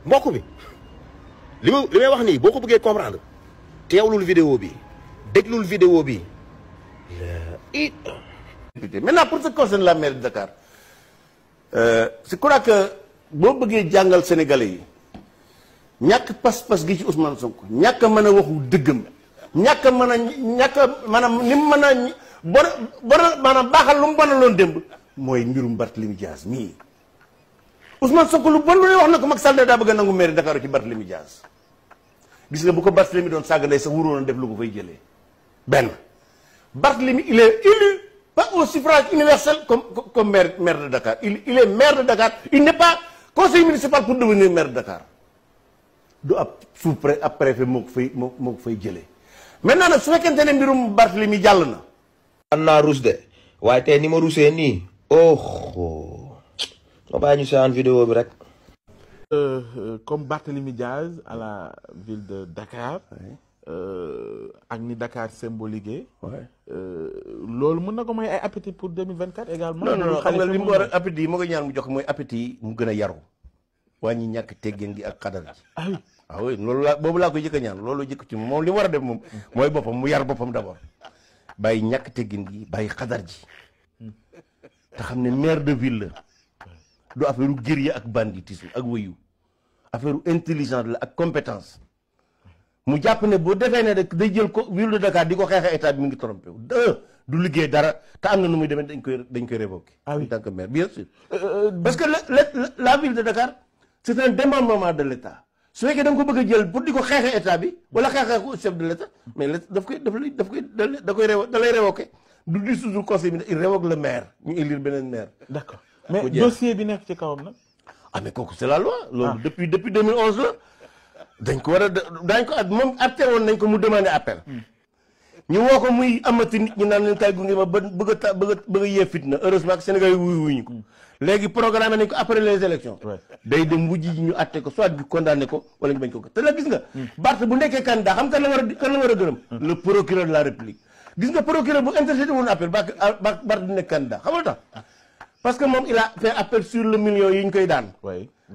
mbokk bi li may wax nii boo ko bëggee comprendre teewlul vidéo bi déglul vidéo bi. Maintenant pour ce qui concerne la mairie de Dakar je crois que boo bëggee jàngal sénégalais yi ñàkk pas-pas gi ci Ousmane Sonko ñàkk a mën a waxu dëggam ñàkk a mën a ñàkk a maanaam ni mu mën a bon maanaam baaxal lu mu bonaloon démb mooy mbirum Barthélémy Dias mii Ousmane Sonko lu bon lu ne wax na ko Macky Sall daa bëgg a nangu mairie Dakar ci Barthélémy Dias gis nga bu ko Barthélémy doon sàgg ndey sax wuroon def lu ko fay jëlee benn Barthélémy il est élu pas au suffrage universel comme maire de Dakar il est maire de Dakar il n'est pas conseiller municipal pour devenir maire de Dakar du ab ab préfet moo ko fay jëlee maintenant nag su fekkente ne mbirum Barthélémy jàll na. am naa ruus de waaye tey ni ma ruusee nii oh ma bàyyi ñu seetaan vidéo bi rek. Comme Barthélémy Diaz à la ville de Dakar. ak ni Dakar symbolique. loolu mën na ko may ay appétit pour 2024 également. non xam nga li mu war a appétit yi moo ko ñaan mu jox mooy appétit mu gën a yaru wàññi ñàkk teggin gi ak xadar gi. ah oui loolu laa boobu laa koy jëkk a ñaan loolu jëkk ci moom li mu war a def moom mooy boppam mu yar boppam d'abord bàyyi ñàkk teggin gi bàyyi xadar ji te xam ne maire de ville la du affaire u guerrier ak banditisme ak wëyu affaire u intelligence la ak compétence mu jàpp ne boo defee ne rek day jël ko ville de Dakar di ko xeexee état bi mu ngi trompé wu du liggéey dara te am na nu muy demee dañ koy révoquer en tant que maire bien sûr parce que la ville de Dakar c'est un démembrement de l'état su fekkee da nga ko bëgg a jël pour di ko xeexee état bi wala xeexee ko chef de l'état mais da lay révoquer du dissoudre conseil bi il révoque le maire ñu élire beneen maire. D'accord mais dossier bi nekk ci kawam nag. ah mais kooku c'est la loi. loolu depuis 2011 la. dañ ko war a dañ ko moom atte woon nañ ko mu demandé appel. ñu woo ko muy amati nit ñi naan leen kay gunge ma ba bëgg a yee fitna heureusement que Sénégal yi wuñu ko. léegi programme nañ ko après les élections. day dem wujji ñu atte ko soit ñu condamné ko wala ñu bañ ko te la gis nga. Barth bu nekkee candidat xam kan la war a gërëm. le procureur de la République. gis nga procureur bu interjeté woon appel Barth du nekk candidat xam nga tax parce que moom il a fait appel sur le million yi ñu koy daan.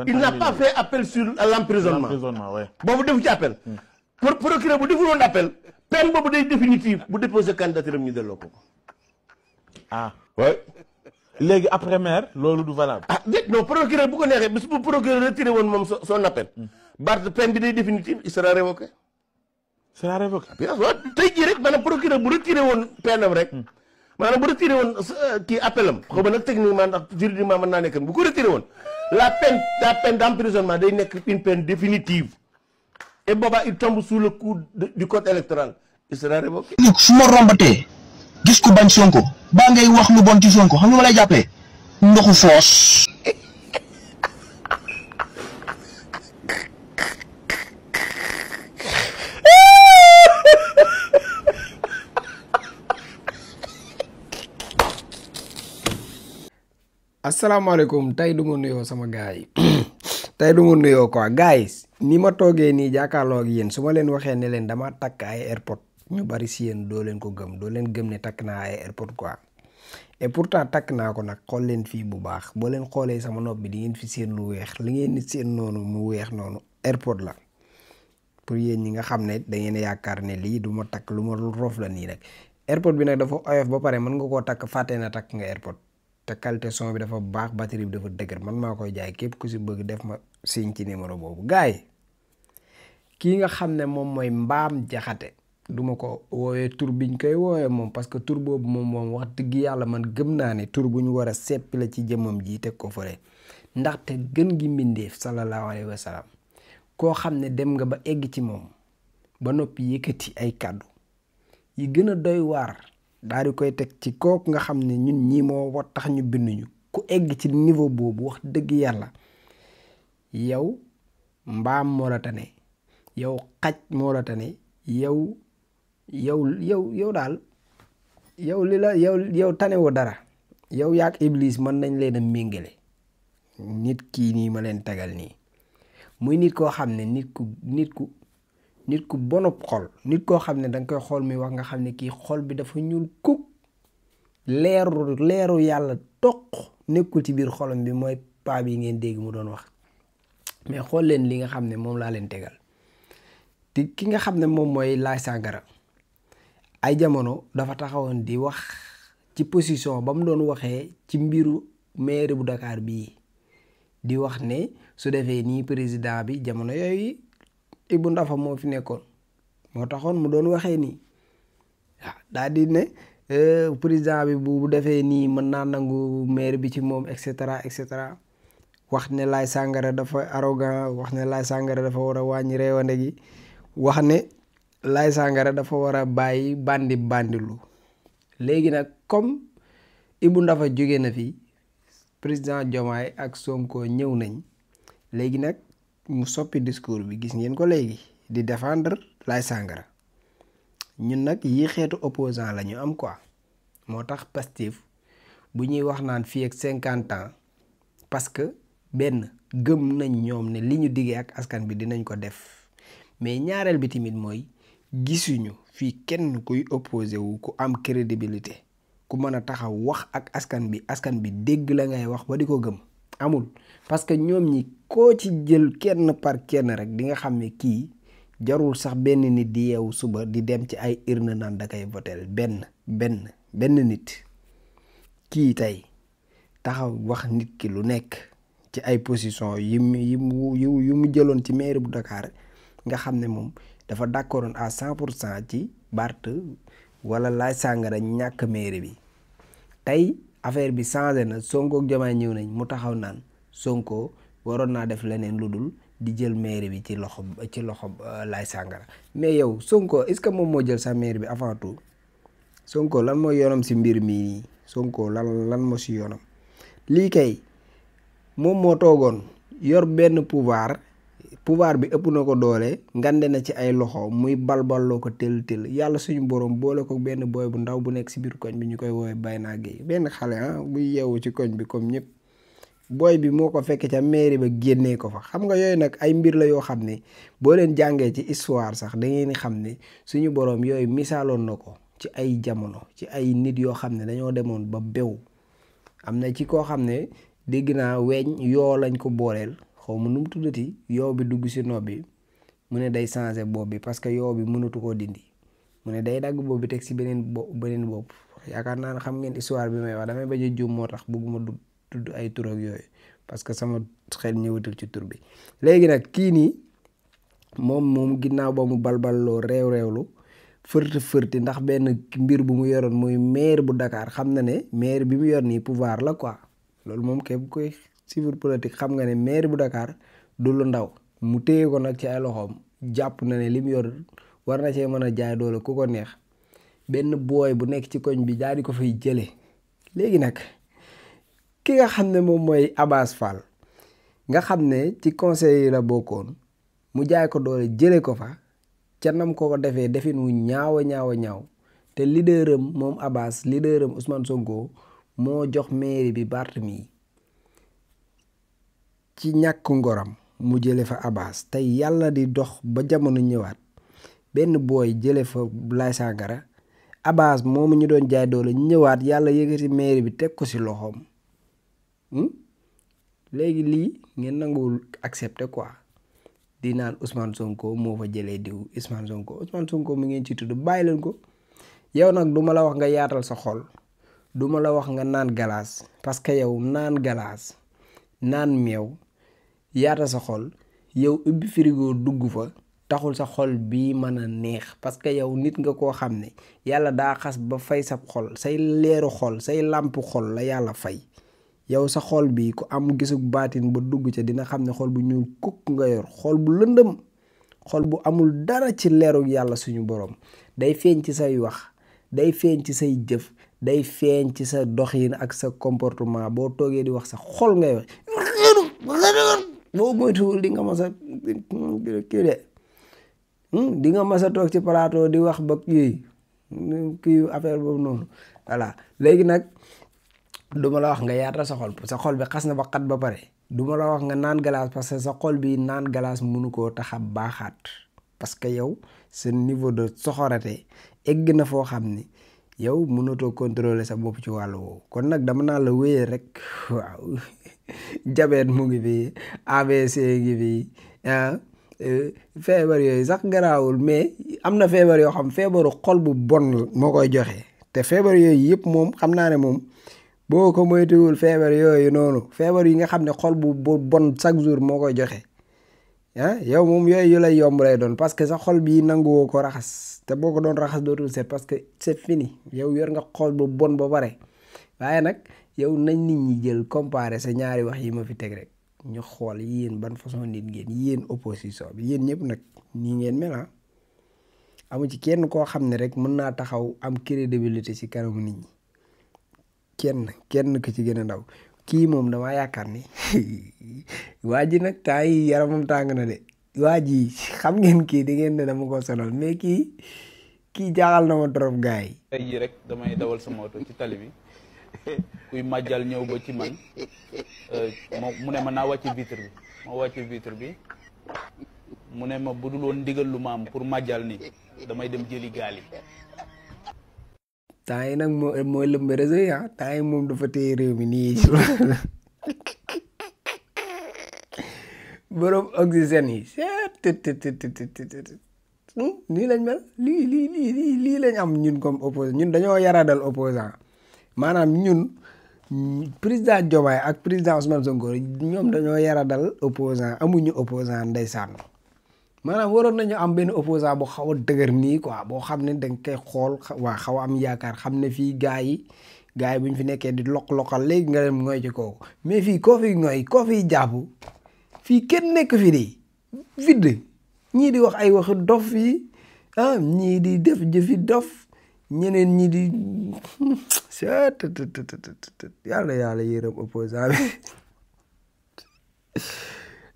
il n'a pas fait appel sur l'emprisonnement. boobu defu ci appel. pour procureur bu deful woon appel peine boobu day définitive bu déposé candidature am ñu delloo ko. léegi après maire loolu du valable. non procureur bu ko neexee bis bu procureur retiré woon moom son appel. Barth peine bi day définitive il sera révoqué. sera révoqué. bien sûr tey jii rek maanaam procureur bu retiré woon peine am rek. maanaam bu retiré woon kii appel am. xaw ma nag techniquement ndax juridiquement mën naa nekk bu ko retiré woon. la peine d'emprisonnement day nekk une peine définitive et booba il tombe sous le coup du code électoral il sera révoqué. su ma rombatee gis ko bañ Sonko baa ngay wax lu bon ci Sonko xam nga ma lay jàppee ndoxu foos. asalaamaaleykum tey du ma nuyoo sama gars yi tey du ma nuyoo quoi guys ni ma toogee nii jàkkaarloo ak yéen su ma leen waxee ne leen dama takk ay airpod ñu bari si yéen doo leen ko gëm doo leen gëm ne takk naa ay airpod quoi et pourtant takk naa ko nag xool leen fii bu baax boo leen xoolee sama nopp bi di ngeen fi seen lu weex li ngeen di seen noonu mu weex noonu airpod la pour yéen ñi nga xam ne da ngeen yaakaar ne lii du ma takk lu ma roof la nii rek airpod bi nag dafa oyof ba pare mën nga koo takk fàtte na takk nga airpod te qualité son bi dafa baax batterie bi dafa dëgër man maa koy jaay képp ku si bëgg def ma signe ci numéro boobu gars yi kii nga xam ne moom mooy Mbaam Jaxate duma ko woowee tur biñ koy woowee moom parce que tur boobu moom wax dëgg yàlla man gëm naa ne tur bu ñu war a seppi la ci jëmmam ji teg ko fële ndaxte gën gi mbindeef sallallahu alayhi wa sallam koo xam ne dem nga ba egg ci moom ba noppi yëkkati ay kàddu yi gën a doy waar daal di koy teg ci kooku nga xam ne ñun ñii moo war tax ñu binduñu ku egg ci niveau boobu wax dëgg yàlla yow mbaam moo la tane yow xaj moo la tane yow daal yow li la yow tanewoo dara yow yaak iblis mën nañ leen a méngale nit kii nii ma leen tegal nii muy nit koo xam ne nit ku bonop xol nit koo xam ne danga koy xool muy wax nga xam ne kii xol bi dafa ñuul kuk leeru yàlla toq nekkul ci biir xolam bi mooy paa bi ngeen dégg mu doon wax mais xool leen li nga xam ne moom laa leen tegal te ki nga xam ne moom mooy Laye Sangara ay jamono dafa taxawoon di wax ci position ba mu doon waxee ci mbiru maire bu Dakar bii di wax ne su defee nii président bi jamono yooyu Ibou Ndafa moo fi nekkoon moo taxoon mu doon waxee nii waaw daal di ne président bi bu defee nii mën naa nangu maire bi ci moom et cetera wax ne Laye Sangara dafa arrogant wax ne Laye Sangara dafa war a wàññi réewande gi wax ne Laye Sangara dafa war a bàyyi bandilu léegi nag comme Ibou Ndafa jóge na fi président Diomaye ak Sonko ñëw nañ léegi nag mu soppi discours bi gis ngeen ko léegi di défendre Laye Sangara ñun nag yi xeetu opposant la ñu am quoi moo tax Pastef bu ñuy wax naan fii ak 50 ans parce que benn gëm nañ ñoom ne li ñu diggee ak askan bi dinañ ko def mais ñaareel bi tamit mooy gisuñu fii kenn kuy opposé wu ku am crédibilité ku mën a taxaw wax ak askan bi dégg la ngay wax ba di ko gëm amul parce que ñoom ñi koo ci jël kenn par kenn rek di nga xam ne kii jarul sax benn nit di yeewu suba di dem ci ay urne naan da koy votel benn nit kii tey taxaw wax nit ki lu nekk ci ay position yu mu jëloon ci maire bu Dakar nga xam ne moom dafa d'accordoon à 100% ci Barth wala Laye Sangara ñàkk maire bi tey affaire bi changé na Sonko ak Diomaye ñëw nañ mu taxaw naan Sonko waroon naa def leneen lu dul di jël maire bi ci loxo Laye Sangara mais yow Sonko est-ce que moom moo jël sa maire bi avant tout Sonko lan mooy yoonam si mbir mii Sonko lan moo si yoonam lii kay moom moo toogoon yor benn pouvoir bi ëpp na ko doole ngande na ci ay loxo muy balballoo ko tël yàlla suñu borom boole ko benn booy bu ndaw bu nekk si biir koñ bi ñu koy woowee Bayna Gueye benn xale buy yeewu ci koñ bi comme ñëpp booy bi moo ko fekk ca mairie ba génnee ko fa xam nga yooyu nag ay mbir la yoo xam ne boo leen jàngee ci histoire sax da ngeen xam ne suñu borom yooyu misaaloon na ko ci ay jamono ci ay nit yoo xam ne dañoo demoon ba bew am na ci koo xam ne dégg naa weñ yoo lañ ko booleel xaw ma nu mu tuddati yoo bi dugg si nopp bi mu ne day changer bopp bi parce que yoo bi mënatu koo dindi mu ne day dagg bopp bi teg si beneen bopp yaakaar naa ne xam ngeen histoire bi may wax damay bañ a juum moo tax bëgguma tudd ay tur ak yooyu parce que sama xel ñëwatul ci tur bi léegi nag kii nii moom ginnaaw ba mu balballoo réewlu fërti ndax benn mbir bu mu yoroon muy maire bu Dakar xam na ne maire bi mu yor nii pouvoir la quoi loolu moom képp koy civil politique xam nga ne maire bu Dakar du lu ndaw mu téye ko nag ci ay loxoom jàpp na ne li mu yor war na cee mën a jaay doole ku ko neex benn booy bu nekk ci koñ bi daal di ko fay jëlee léegi nag ki nga xam ne moom mooy Abass Fall nga xam ne ci conseil yi la bokkoon mu jaay ko doole jëlee ko fa ca nam ko defee defin wu ñaaw te leaderam moom Abass leaderam Ousmane Sonko moo jox mairie bi Barth mi ci ñàkk ngoram mu jële fa Abass tey yàlla di dox ba jamono ñëwaat benn booy jële fa Laye Sangara Abass moomu ñu doon jaay doole ñëwaat yàlla yëkkati mairie bi teg ko ci loxoom léegi lii ngeen nanguwul accepter quoi di naan Ousmane Sonko moo fa jëlee diw Ousmane Sonko mu ngeen ci tudd bàyyi leen ko yow nag duma la wax nga yaatal sa xol duma la wax nga naan galaas parce que yow naan galaas naan meew yaata sa xol yow ubbi frigo dugg fa taxul sa xol bii mën a neex parce que yow nit nga koo xam ne yàlla daa xas ba fay sa xol say leeru xol say làmp xol la yàlla fay yow sa xol bi ku am gisug baatin ba dugg ca dina xam ne xol bu ñuul kukk nga yor xol bu lëndëm xol bu amul dara ci leeru yàlla suñu borom day feeñ ci say wax day feeñ ci say jëf day feeñ ci sa doxin ak sa comportement boo toogee di wax sa xol ngay wax boo moytuwul di nga mas a kii de di nga mas a toog ci plateau di wax ba kii affaire boobu noonu voilà léegi nag duma la wax nga yaatal sa xol bi xas na ba xat ba pare duma la wax nga naan galaas parce que sa xol bi naan galaas mënu koo tax a baaxaat parce que yow sa niveau de soxorate egg na foo xam ni yow mënatoo contrôler sa bopp ci wàllu woowu kon nag dama naa la wéyee rek waaw diabète mu ngi fi ABC ngi fi feebar yooyu sax garaawul mais am na feebar yoo xam feebaru xol bu bon moo koy joxe te feebar yooyu yëpp moom xam naa ne moom boo ko moytuwul feebar yooyu noonu feebar yi nga xam ne xol bu bon chaque jour moo koy joxe yow moom yooyu yu lay yomb lay doon parce que sa xol bii nanguwoo ko raxas te boo ko doon raxas dootul set parce que c'est fini yow yor nga xol bu bon ba pare waaye nag yow nañ nit ñi jël comparer sa ñaari wax yi ma fi teg rek ñu xool yéen ban façon nit ngeen yéen opposition bi yéen ñëpp nag nii ngeen mel amu ci kenn koo xam ne rek mën naa taxaw am crédibilité ci kanamu nit ñi kenn ku ci gën a ndaw kii moom damaa yaakaar ni waa ji nag temps yi yaramam tàng na de waa ji xam ngeen kii di ngeen ne dama ko sonal mais kii jaaxal na ma trop gars yi. tey jii rek damay dawal sama oto ci tali bi kuy màjjal ñëw ba ci man mu ne ma naa wàcc vitre bi ma wàcc vitre bi mu ne ma budul woon ndigal lu ma am pour màjjal ni damay dem jëli gaal yi. temps yi nag mooy lëmb réseau yi temps yi moom dafa téye réew mi nii borom oxygène yi nii lañ mel lii lañ am ñun comme opposant ñun dañoo yaradal opposant maanaam ñun président Diomaye ak président Ousmane Sonko ñoom dañoo yaradal opposant amuñu opposant ndeysaan maanaam waroon nañu am benn opposant bu xaw a dëgër nii quoi boo xam ne danga koy xool waa xaw a am yaakaar xam ne fii gars yi bu ñu fi nekkee di loqal léegi nga dem ngooy ci kooku mais fii koo fi ngooy koo fiy jàpp fii kenn nekk fi di vide ñii di wax ay waxi dof yi ñii di def jëfi dof ñeneen ñi di yàlla yërëm opposant bi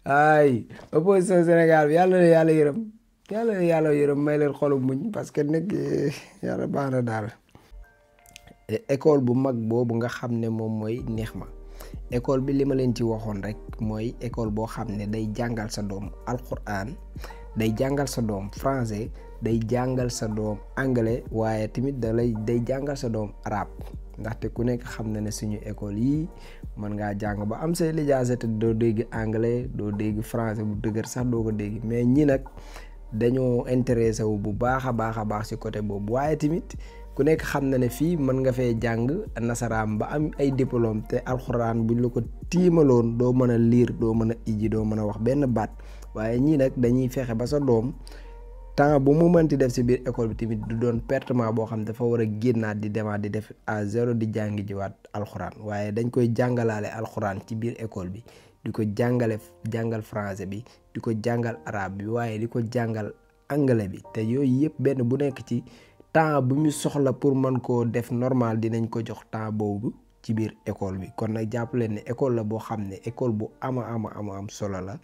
ay opposition Sénégal bi yàlla yërëm may leen xolu muñ parce que nag yàlla baax na daal. école bu mag boobu nga xam ne moom mooy Nexma école bi li ma leen ci waxoon rek mooy école boo xam ne day jàngal sa doom alquran day jàngal sa doom français day jàngal sa doom anglais waaye tamit day jàngal sa doom arabe ndaxte ku nekk xam na ne suñu école yi mën ngaa jàng ba am say lijaasa te doo dégg anglais doo dégg français bu dëgër sax doo ko dégg mais ñi nag dañoo intéressé wu bu baax a baax ci côté boobu waaye tamit ku nekk xam na ne fii mën nga fee jàng nasaraam ba am ay diplôme te alxuraan buñ la ko tiimaloon doo mën a lire doo mën a ijji doo mën a wax benn baat waaye ñii nag dañuy fexe ba sa doom temps bu mu mënti def ci biir école bi tamit du doon pertement boo xam dafa war a génnaat di demaat di def à zéro di jàngi jiwaat alxuraan waaye dañ koy jàngalaale alxuraan ci biir école bi di ko jàngal français bi di ko jàngal arabe bi waaye di ko jàngal anglais bi te yooyu yëpp benn bu nekk ci temps bu ñu soxla pour mën koo def normal dinañ ko jox temps boobu ci biir école bi kon nag jàpp leen ne école la boo xam ne école bu am solo la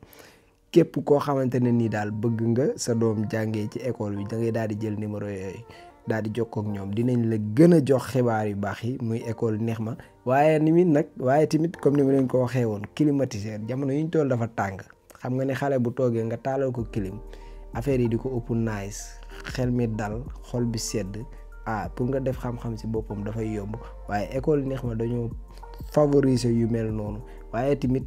képp koo xamante ne nii daal bëgg nga sa doom jàngee ci école bi da ngay daal di jël numéro yooyu daal di jokkoo ak ñoom dinañ la gën a jox xibaar yu baax yi muy école Nexma waaye tamit comme ni ma leen ko waxee woon climatiseur jamono yi ñu toll dafa tàng xam nga ne xale bu toogee nga taalal ko clim affaire yi di ko ëpp nice xel mi dal xol bi sedd pour nga def xam-xam ci boppam dafay yomb waaye école Nexma dañoo favoriser yu mel noonu waaye tamit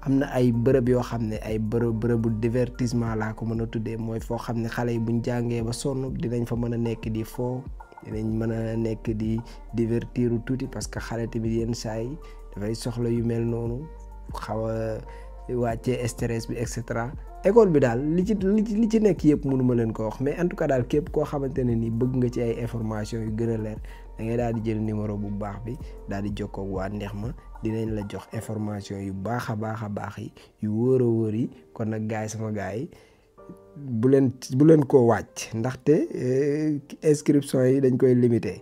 am na ay bërëb yoo xam ne ay bërëbu divertissement laa ko mën a tuddee mooy foo xam ne xale yi buñ jàngee ba sonn dinañ fa mën a nekk di foo dinañ mën a nekk di divertiru tuuti parce que xale tamit yenn saa yi dafay soxla yu mel noonu xaw a wàccee stress bi et cetera école bi daal li ci nekk yëpp mënu ma leen ko wax mais en tout cas daal képp koo xamante ne ni bëgg nga ci ay information yu gën a leer da ngay daal di jël numéro bu baax bi daal di jokkoo ak waa Nexma dinañ la jox information yu baax a baax yi yu wóor a wóor yi kon nag gars yi sama gars yi bu leen koo wàcc ndaxte inscription yi dañ koy limité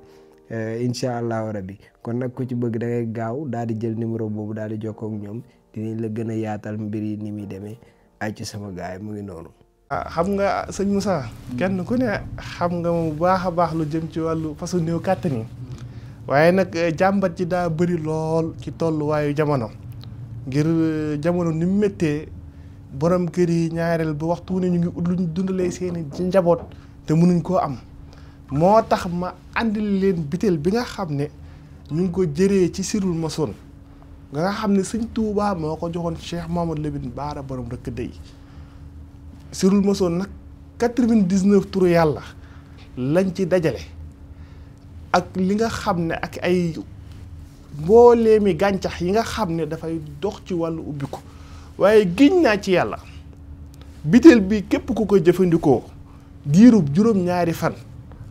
incha allahu rabbi kon nag ku ci bëgg da ngay gaaw daal di jël numéro boobu daal di jokkoo ak ñoom dinañ la gën a yaatal mbir yi ni muy demee ay ci sama gars yi mu ngi noonu. xam nga sëñ Moussa kenn ku ne xam nga mu baax a baax lu jëm ci wàllu façon néew kàttan yi waaye nag jàmbat ji daa bëri lool ci tolluwaayu jamono ngir jamono ni mu méttee borom kër yi ñaareel ba waxtu ne ñu ngi ut luñ dundalee seeni njaboot te mënuñ koo am moo tax ma andil leen bitel bi nga xam ne ñu ngi ko jëree ci sirul masoon nga xam ne sëñ Touba moo ko joxoon Cheikh Mamadou Lamine Bara borom rëkk dey sirul masoon nag 99 turu yàlla lañ ci dajale ak li nga xam ne ak ay mbooleemi gàncax yi nga xam ne dafay dox ci wàllu ubbiku waaye giñ naa ci yàlla biteel bi képp ku koy jëfandikoo diirub juróom-ñaari fan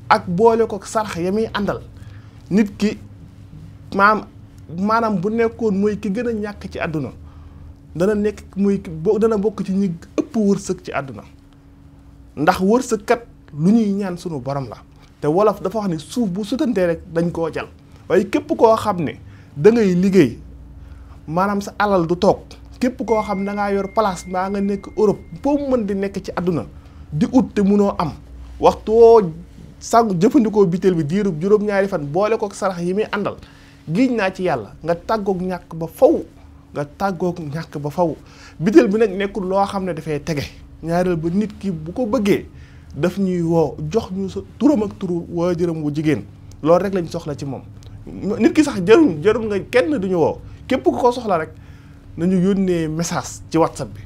ak boole ko sarx ya muy àndal nit ki maanaam bu nekkoon mooy ki gën a ñàkk ci àdduna dana bokk ci ñi ëpp wërsëg ci àdduna ndax wërsëg kat lu ñuy ñaan sunu borom la te wolof dafa wax ne suuf bu sutantee rek dañ koo jal waaye képp koo xam ne da ngay liggéey maanaam sa alal du toog képp koo xam ne da ngaa yor place mbaa nga nekk Europe foo mën di nekk ci àdduna di ut te munoo am waxtu woo jëfandikoo biteel bi diirub juróom-ñaari fan boole ko sarax yi muy àndal giñ naa ci yàlla nga tàggoog ñàkk ba faw biteel bi nag nekkul loo xam ne dafay tege ñaareel ba nit ki bu ko bëggee daf ñuy woo jox ñu sa turam ak turu waajuram wu jigéen loolu rek lañ soxla ci moom nit ki sax jarul nga kenn duñu woo képp ku ko soxla rek nañu yónnee message ci WhatsApp bi